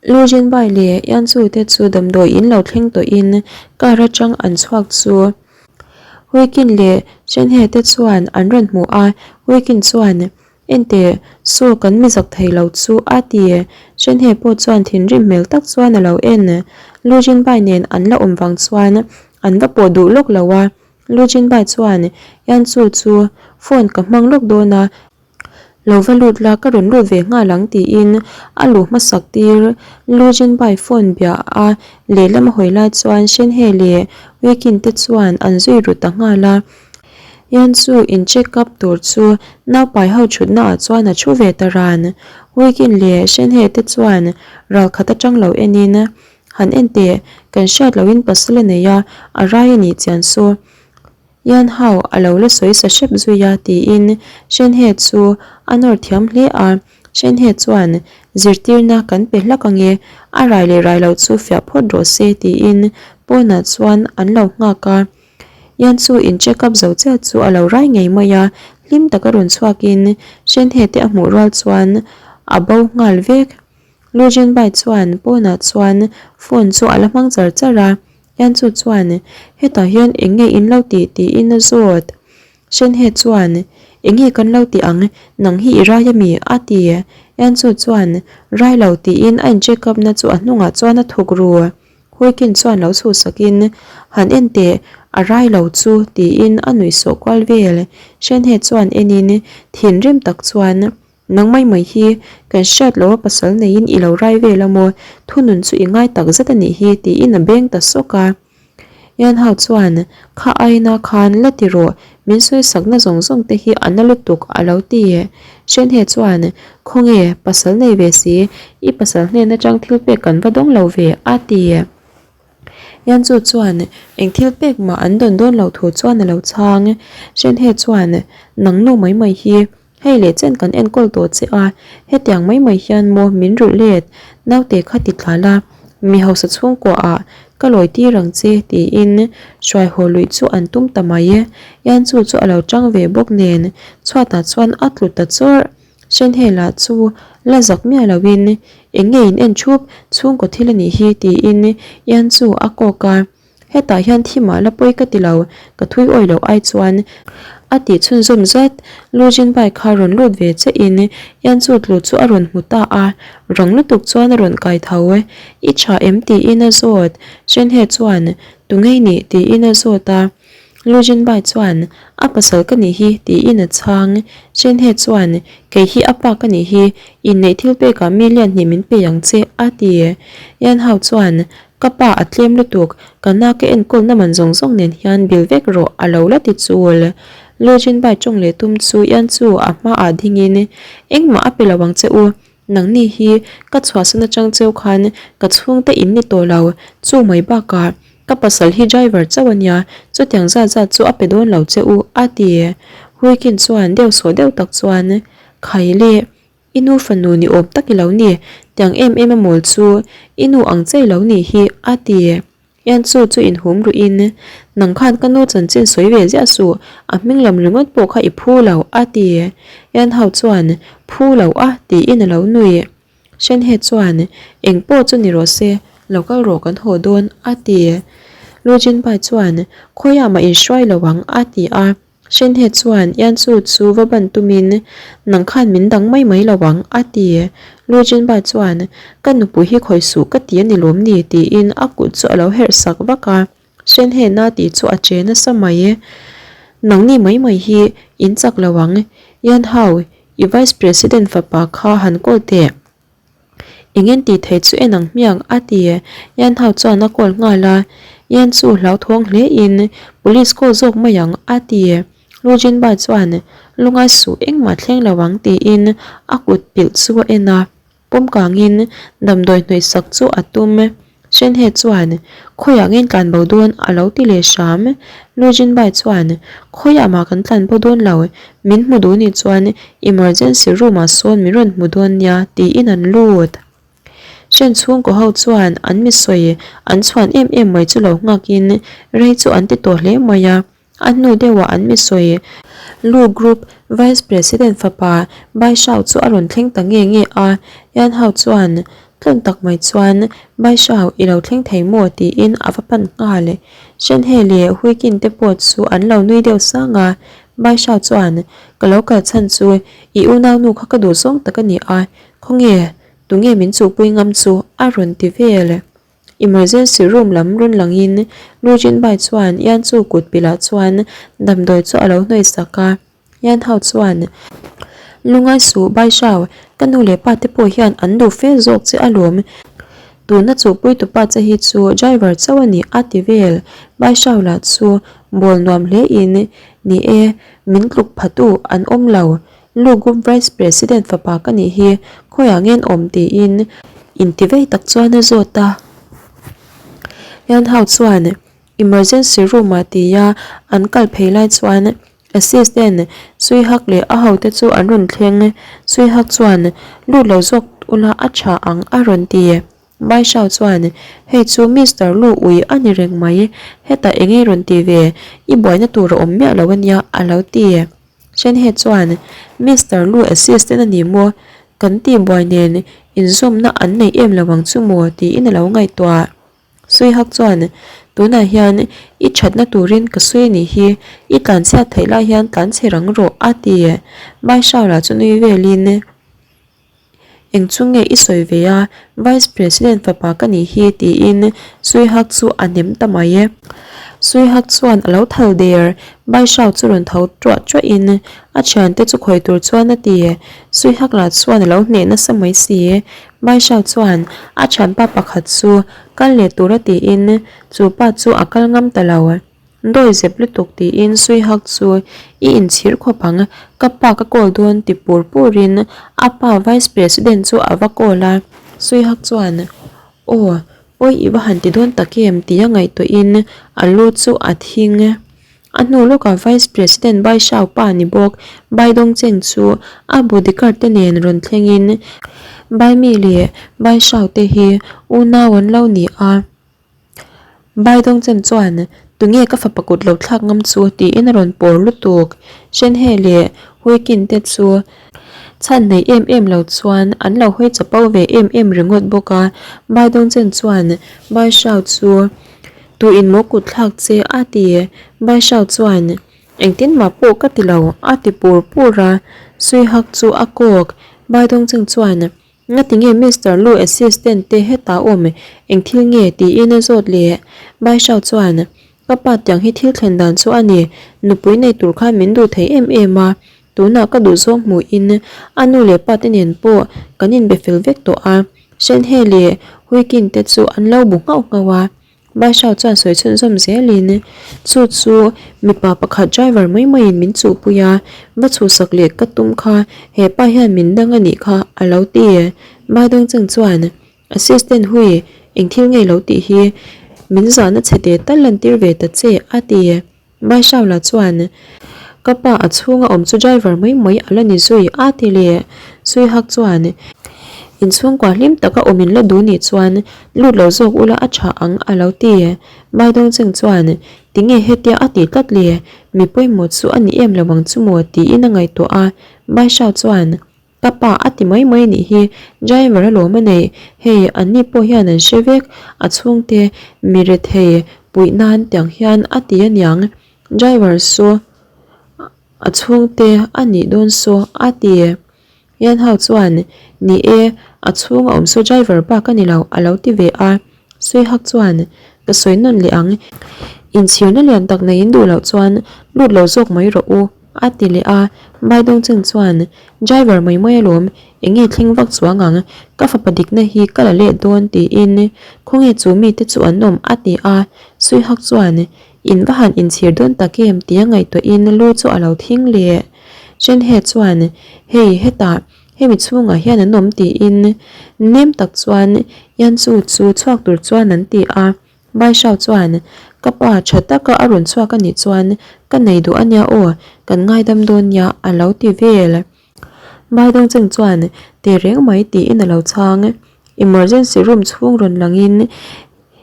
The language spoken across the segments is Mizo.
Lu Jinbai leh Yan Chu te chu damdawi in lo thleng tawhin car atang an chhuak chu Huikin leh Shenhe te chuan an rawn hmu a, Huikin chuan Enteh, saw kan mi zak thei lo chu a ti. Shenhe pawh chuan thinrim hmel tak chuan a lo en. Lu Jinbai nen an la awm vang chuan an va pawh duh lawk lo a, Lu Jinbai chuan Yan Chu chu phone ka hmang lawk dawn a, Lo va lut la ka rawn lut ve nghal ang tiin a luh hmasak tir. Lu Jinbai phone bia a lehlam a hawi lai chuan Shenhe leh Weikin te chuan an zui ru ta nghal a. Yan chu in check up tur chu naupai ho thutna ah chuan a thu ve ta ran. Weikin leh Shenhe te chuan ral khat atang lo en in, Han en teh, kan hriat lohin pasal a nei a, a rai a nih chian chu. Yan Hao a lo la sawi sa hrep zui a tiin Shenhe chu a nawr thiam hle a. Shenhe chuan, Zirtirna kan pe hlak ange, a rai leh rai loh chu fiah phawt rawh se tiin pawnah chuan an lo nghak a. Yan chu in check up zo chiah chu a lo rai ngei mai a, hlim taka rawn chhuakin Shenhe te a hmuh rual chuan a bo nghal vek. Lu Jinbai chuan pawnah chuan phone chu a la hmang char char a. Yan chu chuan, Hetah hian eng nge in lo tih? tiin a zawt. Shenhe chuan, Eng nge kan lo tih ang? Nang hi i rai ami? a ti. Yan chu chuan, Rai lo tiin a in check up na chu a hnungah chuan a thuk ru. Huikin chuan lo chhuhsakin, Han en teh, a rai lo chu tiin a nuih sawh kual vel. Shenhe chuan enin, thinrim tak chuan, Nang mai mai hi kan hriat loh a pasal neiin i lo rai vel a maw? Thunun chu i ngai tak zet a nih hi tiin a beng ta sawk a. Yan Hao chuan, Kha aina khan la ti rawh, min sawi sakna zawng zawng te hi a na lutuk a lo ti. Shen He chuan, Khawnge, pasal nei ve si, i pasal hnen atang thil pek kan va dawng lo ve a ti. Yan Chu chuan eng thil pek mah an dawn dawn lo thu chuan a lo chhang. Shen He chuan, Nang nu mai mai hi Hei leh chen kan enkawl tawh che a, hetiang mai mai hian maw min rulh let, naute kha ti thla la, mi hausa chhungkua ah ka lawi tir ang che tiin hruai haw luih chu an tum ta mai. Yan chu chu a lo tang ve bawk nen chhuatah chuan a tlu ta chawrh. Shenhela chu la zak miah loin eng nge in en thup chhungkaw thil a nih hi tiin Yan chu a kawk a. Hetah hian thi mah la pawi ka ti lo, ka thui awi loh ai chuan a tih chhunzawm zat. Lu Jinbai kha rawn lut ve che in Yan chu tlu chu a rawn hmu ta a, rang lutuk chuan a rawn kai tho. I tha em tiin a zawt. Shenhe chuan, Tu ngei nih? tiin a zawt a. Lu Jinbai chuan, A pasal ka nih hi tiin a chhang. Shenhe chuan, Kei hi a pa ka nih hi, inneih thil pekah million hnih min pe ang che a ti. Yan Hao chuan, Ka pa a tlem lutuk, ka na ka enkawlna man zawng zawng nen hian bil vek rawh a lo la ti chul. Lu Jinbai tawng leh tum chu Yan chu a hmaah dingin, Engmah a pe lo ang che u, nangni hi ka chhuahsan atang cheu khan ka chhungte in ni tawh lo, chu mai bakah ka pasal hi driver chauh a nia, chutiang zat zat chu a pe dawn lo che u a ti. Huikin chuan deuh sawh deuh tak chuan, Khai le, I nu fanu ni awm tak i lo ni, tiang em em a mawl chu i nu ang che i lo nih hi, a ti. Ian chu chu inhum ruhin, Nang khan ka nu chanchin sawi ve ziah suh, a hming lam ringawt pawh kha i phu lo, a ti. Ian ho chuan, Phu lo a, tiin a lo nui. Shenhe chuan, Eng pawh chu ni rawh se, lo kal rawh kan haw dawn, a ti. Lu Jinbai chuan, Khawiah mah inhruai lo ang, a ti a. Shenhe chuan Yan Chu chu va ban tumin, Nang khan min dang mai mai lo ang, a ti. Lu Jinba chuan, Ka nupui hi khawi suh ka ti a ni lawm ni, tiin a kut chu a lo herh sak vak a. Shenhe na tih chu a che nasa mai. Nangni mai mai hi in chak lo ang, Yan Hao, i Vice President fapa kha han call teh. Eng en tih theih chu en ang hmiang a ti. Yan Hao chuan a call nghal a, Yan chu hlauthawng hle in police call zawk mai ang a ti. Lu Jinba chuan lungai suh engmah thleng lo ang tiin a kut pilh chu a en a, pawm kangin damdawi hnawih sak chu a tum. Shenhe chuan, Khawiah nge in tlan bo dawn? a lo ti leh hram. Lu Jinbai chuan, Khawiah mah kan tlan bo dawn lo, min hmu duh nih chuan emergency room ah sawn min rawn hmu dawn nia, tiin an lut. Shen chhungkaw ho chuan an mi sawi an chhuan em em mai chu lo nghakin rei chu an ti tawh hle mai a. A hnu deuhah an mi sawi Lu Group Vice President fapa Bai Shao chu a rawn thleng ta nge nge a, Yan Hao chuan. Tlawm tak mai chuan, Baishau, i lo thleng thei maw? tiin a va pan nghal. Shenhe leh Huikin te pawh chu an lo nui deuh sang a. Baishau chuan, Ka lo kal chhan chu i unaunu kha ka duh zawng tak a ni a, khawnge, tunge min chuhpui ngam chu? a rawn ti vel. Emergency room lam rawn langin Lu Jinbai chuan Yan Chu kut pilah chuan damdawi chu a lo hnawih sak a. Yan Hao chuan, Lungai suh Bai Shao, ka nu leh pa te pawh hian an duh fe zawk che alawm. Tuna chuhpui tupa che hi chu driver chauh a ni a ti vel. Bai Shao lah chu bawl nuam hle in, Ni e, min tluk phatu an awm lo. Lu Group Vice President fapa ka nih hi, khawiah ngen awm tiin intivei tak chuan a zawt a. Yan Hao chuan emergency room ah tia an kal phei lai chuan assistant Sui Hak leh a hote chu an rawn thleng. Sui Hak chuan lut lo zawk ula a tha ang a rawn ti. Bai Shao chuan hei chu Mister Lu ui a ni reng mai, hetah eng nge rawn ti ve, i buaina tur a awm miah lo ania a lo ti. Shenhe chuan, Mister Lu assistant a ni maw? Kan tihbuai nen inzawmna an nei em lo ang chu maw? tiin a lo ngaihtuah. Suihak chuan, Tunah hian i thatna turin ka sawi a nih hi, i tlanchhiat theih lai hian tlanchhe rang rawh, a ti. Bai Shaola chu nui velin. Eng chu nge i sawi ve a, Vice President fapa ka nih hi tiin Suihak chu a nem ta mai e. Suihak chuan a lo thal der, Baishau chu rawn tho tuah tuah in a thiante chu khawi tur chuan a ti. Suihak lah chuan a lo hneh nasa mai si. Baishau chuan a thianpa pakhat chu kal leh tura tiin chu pa chu a kal ngam ta lo. Dawi zep lutuk tiin Suihak chu i inchhir khawp ang, ka pa ka call dawn ti pur purin a pa Vice President chu a va call a. Suihak chuan, Aw, pawi i va han ti dawn tak em tia ngaihtuahin a lu chu a thing. A hnu lawkah Vice President Bai Shao pa ni bawk Bai Dongcheng chu a bodyguard te nen rawn thlengin Bai Mi leh Bai Shao te hi unau an lo ni a. Bai Dongchen chuan, Tunge ka fapa kut lo thlak ngam chu? tiin a rawn pawr lutuk. Shenhe leh Huikin te chu chhan nei em em lo chuan an lo hawi chapo ve em em ringawt bawk a. Bai Dongchen chuan Bai Shao chu, Tu in maw kut thlak che? a ti. Bai Shao chuan, Engtin mah pawh ka ti lo, a ti pur pur a. Suihak chu a kawk. Bai Dongchen chuan, Ngati nge Mister Lu assistant te hetah awm eng thil nge tiin a zawt leh. Bai Shao chuan, Ka pa tiang hi thil thlen dan chu a ni, nupui nei tur khan min duh thei em em a, tunah ka duh zawng hmuhin a nu leh pa te nen pawh kan inbe fel vek tawh a, Shenhe leh Huikin te chu an lo bu nghauh nghauh a. Baishao chuan sawi chhunzawm zelin, Chu chu mipa pakhat driver mai maiin min chuhpui a, va chhuhsak leh ka tum kha he pa hian min dang a nih kha a lo ti. Bai Dongcheng chuan, Assistant Hui, eng thil ngei lo tih hi min zahna chhe te tal lantir ve ta che, a ti. Baishaula chuan, Ka pa a chhunga awm chu driver mai mai a la ni zui a ti leh. Suihak chuan, Inchhungkua hlim taka awm in la duh nih chuan lut lo zawk ula a tha ang a lo ti. Baidawngcheng chuan, Tinge hetia a tih tlat le, mi pawimawh chu a ni em lo ang chu maw tiin a ngaihtuah a. Baishau chuan, Ka pa a ti mai mai nih hi, driver a lawm a nei, hei anni pawh hian an hre vek, a chhungte mi rethei puih nan tiang hian a ti aniang, driver saw a chhungte a nih dawn saw a ti. Yan Hao chuan, Ni e, a chhung a awm saw driver bak a ni lo a lo ti ve a. Suihak chuan, Ka sawi nawn leh ang, inchhirna lian tak nei in duh loh chuan lut lo zawk mai rawh u. A ti leh a, Bai Dongcheng chuan, Driver mai mai alawm, eng nge thleng vak chuang ang, ka fapa dikna hi ka la leh dawn tiin khawnge chu mite chu an awm a ti a, Suihak chuan, In va han inchhir dawn tak em tia ngaihtuahin lu chu a lo thing leh. Shenhe chuan, Hei hetah hemi chhungah hian an awm tiin nem tak chuan Yanchu chu chhuak tur chuan an ti a. Baishau chuan, Ka pa, tha taka a rawn chhuak a nih chuan ka nei duh a nia aw, kan ngaidam dawn nia, a lo ti vel. Baidawngcheng chuan, Teh reng mai tiin a lo chhang. Emergency room chhung rawn langin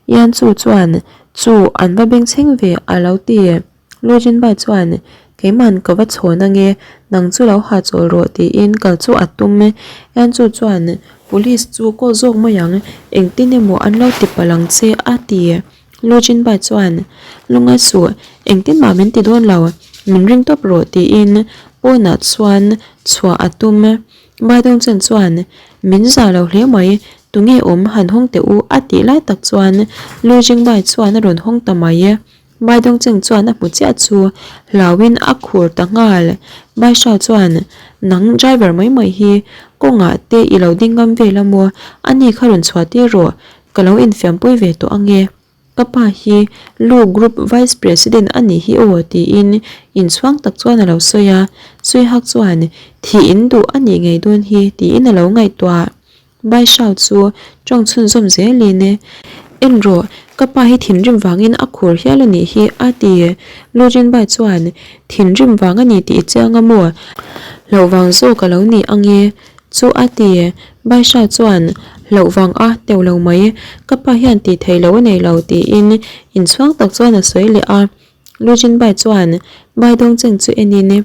Yanchu chuan, Chu, an va bengchheng ve, a lo ti. Lu Jinbai chuan. Keiman ka va chhawn ange, nang chu lo hahchawl rawh tiin kal chu a tum. Yanchu chuan Police chu call zawk mai ang, engtin emaw an lo ti palh ang che a ti. Lu Jinbai chuan Lungngai suh, engtin mah min ti dawn lo, min ring tawp rawh tiin pawnah chuan chhuah a tum. Bai Dongchen chuan Min zah lo hle mai, tunge awm han hawng teh u a tih lai tak chuan Lu Jingbai chuan a rawn hawng ta mai. Bai Dongcheng chuan a hmu chiah chu hlauin a khur ta nghal. Bai Shao chuan, Nang driver mai mai hi kawngah te i lo ding ngam vel a maw? Ani kha rawn chhuah tir rawh, ka lo infiampui ve tawh ange. Ka pa hi Lu Group Vice President a nih hi aw tiin inchhuang tak chuan a lo sawi a. Suihak chuan, Thih in duh a nih ngei dawn hi tiin a lo ngaihtuah. Bai Shao chu tawng chhunzawm zelin, En rawh, ka pa hi thinrim vangin a khur hial a nih hi, a ti. Lu Jinbai chuan, Thinrim vang a ni tih i chiang a maw? Hlauh vang zawk a lo ni ange chu, a ti. Bai Shao chuan, Hlauh vang a teuh lo mai, ka pa hian tih theih loh a nei lo, tiin inchhuang tak chuan a sawi leh a. Lu Jinbai chuan Bai Dongcheng chu enin,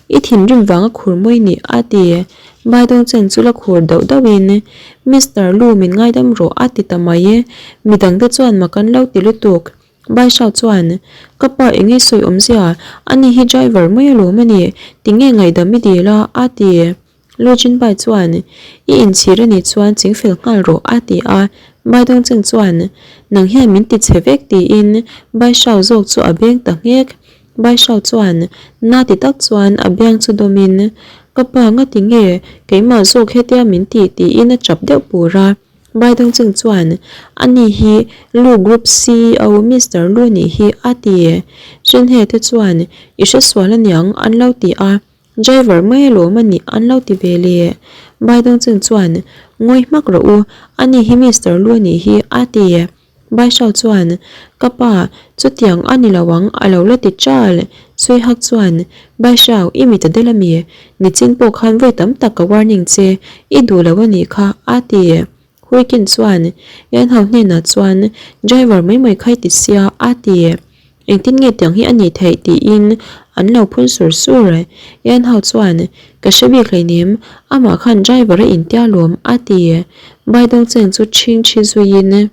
I thinrim vanga khur mawi ni, a ti. Bai Dongcheng chu la khur dauh dauhin, Mister Lu min ngaidam rawh, a ti ta mai. Midangte chuan mak an lo ti lutuk. Bai Shao chuan, Ka pa eng nge sawi awmzia, ani hi driver mai alawm a ni, tinge ngaihdam i dil a, a ti. Lu Jinbai chuan, I inchhir a nih chuan chingfel nghal rawh, a ti a. Bai Dongcheng chuan, Nang hian min ti chhe vek tiin Bai Shao zawk chu a beng ta nghek. Bai Shao chuan na ti tak chuan a biang chu dawmin, Ka pa ngati nge keimah zawk hetia min tih tiin a chap deuh pur a. Bai Dongcheng chuan, Ani hi Lu Group CEO Mister Lu nih hi, a ti. Shenhe te chuan, I hresual aniang an lo ti a. Driver mai alawm a nih an lo ti ve le. Bai Dongcheng chuan, Ngawi hmak rawh u, ani hi Mister Lu a nih hi, a ti. Bai Shao chuan, Ka pa, chutiang a ni lo ang, a lo la ti chal. Sui Hak chuan, Bai Shao, i mit a del a mi? Nichin pawh khan vawi tam tak ka warning che, i duh lo a nih kha, a ti. Huikin chuan Yanhao hnenah chuan driver mai mai kha i ti sia a ti. Engtin nge tiang hi a nih theih tiin an lo phun sur sur. Yanhao chuan ka hre bik hleinem, amah khan driver a intia lawm a ti. Bai Dongcheng chu chhing chhi zuiin.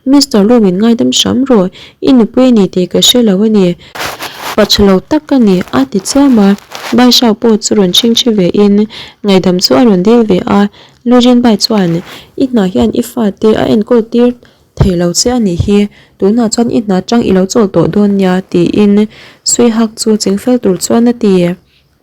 Mister Lu min ngaidam hram rawh, i nupui a ni tih ka hre lo a ni. Pa tha lo tak ka ni, a ti chiam a. Bai Shao pawh chu rawn chhingchhi ve in ngaihdam chu a rawn dil ve a. Lu Jinbai chuan, I hna hian i fate a enkawl tir thei lo che a nih hi, tunah chuan i hna tang i lo chawl tawh dawn nia, tiin Sui Hak chu chingfel tur chuan a ti.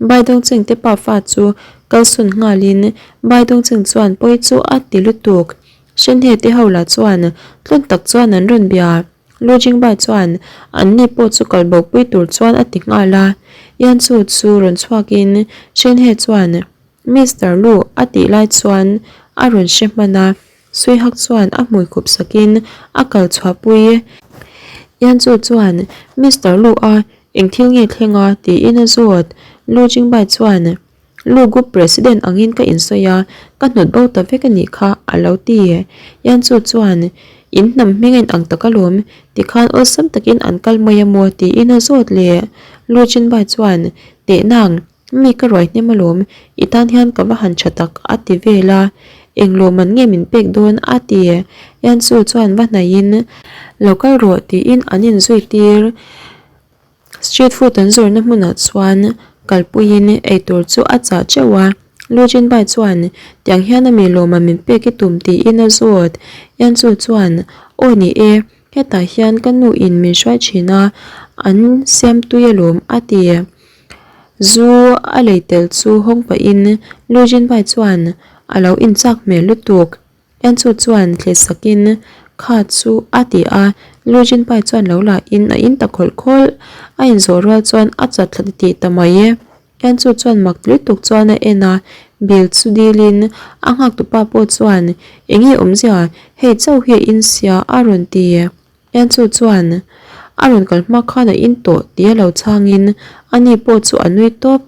Bai Dongcheng te pafa chu kalsawn nghalin Bai Dongcheng chuan pawi chu a ti lutuk. Shenhe te ho lah chuan tlawn tak chuan an rawn bia. Lu Jingbai chuan an ni pawh chu kal bo pui tur chuan a ti nghal a. Yan Chu chu rawn chhuakin Shenhe chuan Mister Lu a tih lai chuan a rawn hre hman a. Sui Hak chuan a hmui khup sakin a kal chhuah pui. Yan Chu chuan Mister Lu a eng thil nge thleng a tiin a zawt. Lu Jingbai chuan Lu Group President angin ka insawi a, ka hnawt bo ta vek a nih kha, a lo ti. Yan Chu chuan, In hnam hming a inang tak alawm, tikhan awlsam takin an kal mai a maw? tiin a zawt leh. Lu Jinbai chuan, Teh nang, mi ka ruai hnem alawm, i tan hian ka va han tha tak, a ti vel a. Eng lawmman nge min pek dawn? a ti. Yan Chu chuan va hnaihin, Lo kal rawh, tiin an inzui tir. Street food an zawrhna hmunah chuan kalpuiin eitur chu a chah teuh a, Lu Jinbai chuan tiang hian a mi lawma min pek i tum tiin a zawt. Yan Chu chuan aw ni e, hetah hian ka nu in min hruai thin a, an siam tui alawm a ti. Zu a lei tel chu hawng pahin Lu Jinbai chuan a lo inchak hmel lutuk. Enchu chuan thle sakin kha chu a ti a, Lu Jinpai chuan lo la in a in ta khawlh khawlh. A inzawh rual chuan a chat thla titih ta mai e. Enchu chuan mak ti lutuk chuan a en a, bill chu dilin a nghaktupa pawh chuan enge awmzia hei chauh hi a in sia a rawn ti. Enchu chuan a rawn kal hma khan a in tawh tia lo chhangin ani pawh chu a nui tawp.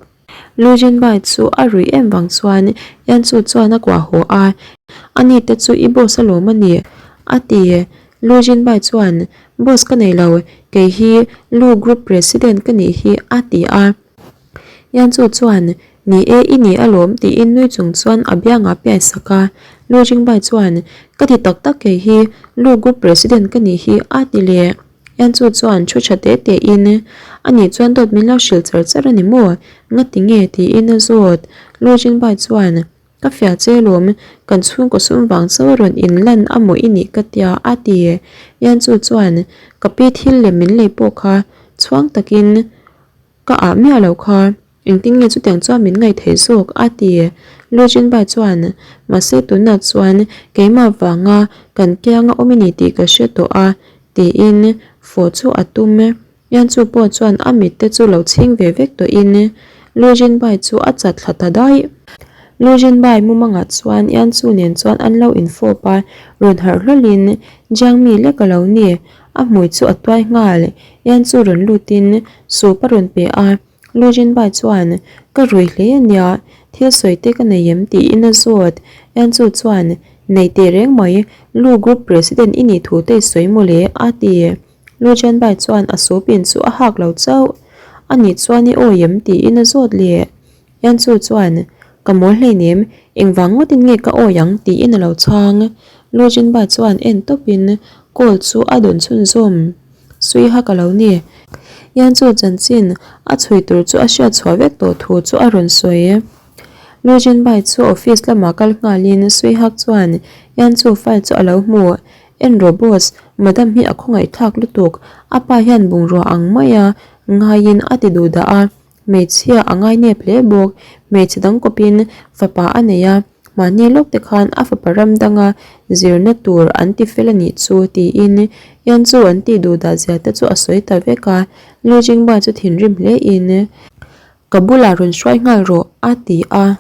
Lu Jinbai chu a ruih em vang chuan Yan Chu chuan a kuah haw a, Ani te chu i boss alawm a ni, a ti. Lu Jinbai chuan, Boss ka nei lo, kei hi Lu Group President ka nih hi a ti a. Yanchu chuan, Ni e, i ni alawm tiin nui chung chuan a biangah piai sak a. Lu Jingbai chuan, Ka ti tak tak kei hi Lu Group President ka nih hi a ti leh. Yanchu chuan thu tha te te in, Ani chuan dawt min lo hrilh char char a ni maw? Ngati nge? tiin a zawt. Lu Jingbai chuan, Ka fiah che lawm, kan chhungkaw sum vang chauh a rawn in lan a maw i nih ka tia a ti. Yanchu chuan, Ka pi thil lem min lei pawh kha chhuang takin ka ah miah lo kha, engtin nge chutiang chuan min ngaih theih zawk a ti. Lu Jinbai chuan, Mahse tunah chuan keimah vanga kan kianga awm i ni tih ka hre tawh a tiin fawh chu a tum. Yanchu pawh chuan a mit te chu lo chhing ve vek tawhin Lu Jinbai chu a chat thla ta daih. Lu Jinbai mumangah chuan Yanchu nen chuan an lo infawp a, rawn harh hlawlhin Jiang mi lek a lo ni. A hmui chu a tuai nghal. Yanchu rawn lutin soup a rawn pe a, Lu Jinbai chuan, Ka rui hle a nia, thil sawi te ka nei em? tiin a zawt. Yanchu chuan, Nei teh reng mai, Lu Group President i nih thu te i sawi mawle, a ti. Lu Jianbai chuan a supin chu a hak lo chauh. A nih chuan i awi em tiin a zawt leh. Yanchu chuan, Ka mawl hleinem, engvang ngawtin nge ka awi ang tiin a lo chhang. Lu Jinbai chuan en tawpin call chu a dawn chhunzawm. Sui hak a lo ni. Yanchu chanchin a chhui tur chu a hriat chhuah vek tawh thu chu a rawn sawi. Lu Jinbai chu office lamah kal nghalin Sui hak chuan Yanchu file chu a lo hmu. En rawh boss, madam hi a khawngaih thlak lutuk, a pa hian bungrua ang maia ngaiin a ti duh dah a, hmeichhia a ngai nep hle bawk, hmeichhe dang kawpin fapa a nei a, mahni lawk te khan a fapa ram danga zirna tur an ti fel a nih chu tiin Ian chu an tih duh dah zia te chu a sawi ta vek a, Lu Jingba chu thinrim hle in ka bulah rawn hruai nghal rawh a ti a.